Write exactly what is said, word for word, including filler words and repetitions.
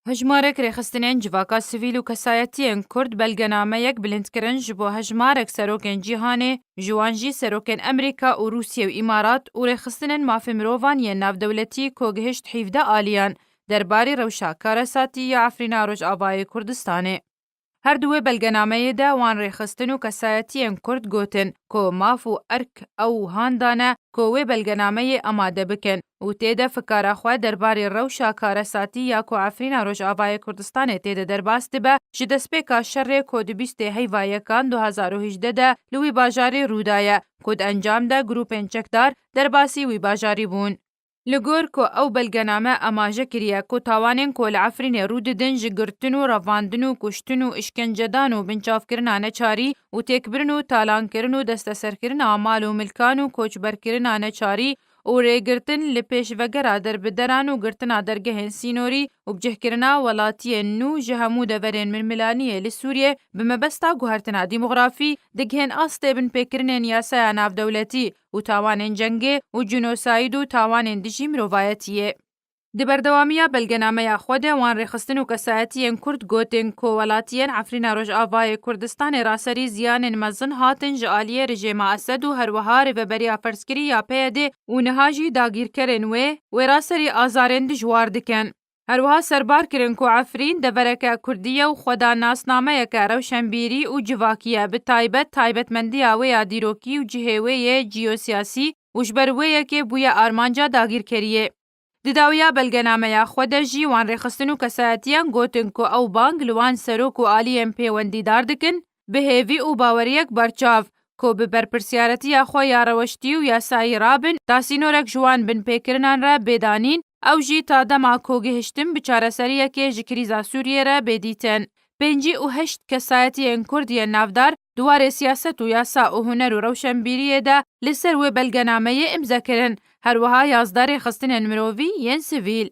Hejmarek rêxistinên civaka sivîl û kesayetiyên Kurd belgenameyek bilind kirin ji bo hejmarek serokên cîhanê, ji wan jî serokên Amerîka û Rûsye û Îmarat û rêxistinên mafê mirovan yên navdewletî ku gihişt hevdeh aliyan derbarê rewşa karesatî ya Efrîna Rojavayê Kurdistanê. Her di wê belgenameyê de wan rêxistin û kesayetiyên Kurd gotin ku maf û erk ew wihan dane ku wê belgenameyê amade bikin û tê de fikara xwe derbarê rewşa karesatî ya ku Efrîna Rojavayê Kurdistanê tê de derbas dibe, ji destpêka şerê ku di bîstê heyva yekan du hezar û hejdeh de li wî bajarê rû daye, ku di encam de grûpên çekdar derbasî wî bajarî bûn. Li gor ku ew belgename amaje kiriye ku tawanên ku li Efrînê rû didin ji girtin û revandin û kuştin û îşkencedan û binçavkirina neçarî û têkbirin û talankirin û desteserkirina mal û milkan û koçberkirina neçarî û rêgirtin li pêşvegera derbideran û girtina dergehên sînorî û bicihkirina welatiyên nû ji hemû deverên milmilaniyê li Sûriyê bi mebesta guhertina demografî digihên astê binpêkirinên yasaya navdewletî û tawanên cengê û cînosayd û tawanên dijî mirovayetiyê. Di berdewamiya belgenameya xwe de wan rêxistin û kesayetiyên Kurd gotin ku welatiyên Efrîna Rojavayê Kurdistanê raserî ziyanên mezin hatin ji aliyê rejêma Esed û herwiha rêveberiya ferzkirî ya P Y D û niha jî dagîrkerên wê, wê raserî azarên dijwar dikin. Herwiha serbar kirin ku Efrîn devereke Kurdî ye û xweda nasnameyeke rewşenbîrî û civakî ye, bi taybet taybetmendiya wê ya dîrokî û cihê wê yê ciyosiyasî û ji ber wê yekê bûye armanca dagîrkeriyê. Di dawiya belgenameya xwe de jî wan rêxistin û kesayetiyan gotin ku ew bang li wan serok û aliyên pêwendîdar dikin, bi hêvî û baweriyek berçav, ku bi berpirsiyaretiya xwe ya reweştî û yasayî rabin, ta sînorek ji wan binpêkirinan re bê danîn, ew jî ta dema ku gihiştin bi çareseriyekê ji krîza Sûriyê re bê dîtin. Pêncî û heşt kesayetiyên Kurd yên navdar di warê siyaset û yasa û huner û rewşenbîriyê de li ser wê belgenameyê îmze kirin, herwiha yazdeh rêxistinên mirovî yên sivîl.